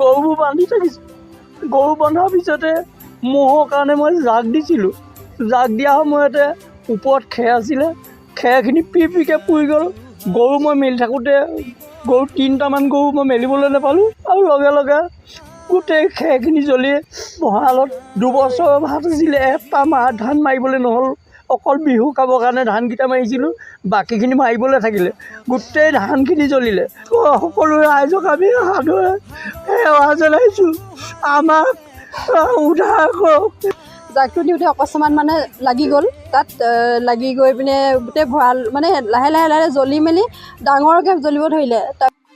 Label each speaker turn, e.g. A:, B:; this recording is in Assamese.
A: গৰুবোৰ বান্ধি থাকিছোঁ। গৰু বন্ধাৰ পিছতে ম'হৰ কাৰণে মই জাক দিছিলোঁ। জাক দিয়া সময়তে ওপৰত খেৰ আছিলে, খেৰখিনি পি পিকৈ পুৰি গ'ল। গৰু মই মেলি থাকোঁতে গৰু তিনিটামান গৰু মই মেলিবলৈ নাপালোঁ আৰু লগে লগে গোটেই খেৰখিনি জ্বলি ভঁৰালত 2 বছৰৰ ভাত আছিলে, এটা মাহ ধান মাৰিবলৈ নহ'ল। অকল বিহু খাবৰ কাৰণে ধানকেইটা মাৰিছিলোঁ, বাকীখিনি মাৰিবলৈ থাকিলে। গোটেই ধানখিনি জ্বলিলে। সকলো ৰাইজক আমি সাদৰে সেৱা জনাইছোঁ, আমাক উদ্ধাৰ কৰক।
B: জাকটো দিওঁতে অকস্মাত মানে লাগি গ'ল তাত। লাগি গৈ পিনে গোটেই ভঁৰাল মানে লাহে লাহে লাহে জ্বলি মেলি ডাঙৰকৈ জ্বলিব ধৰিলে।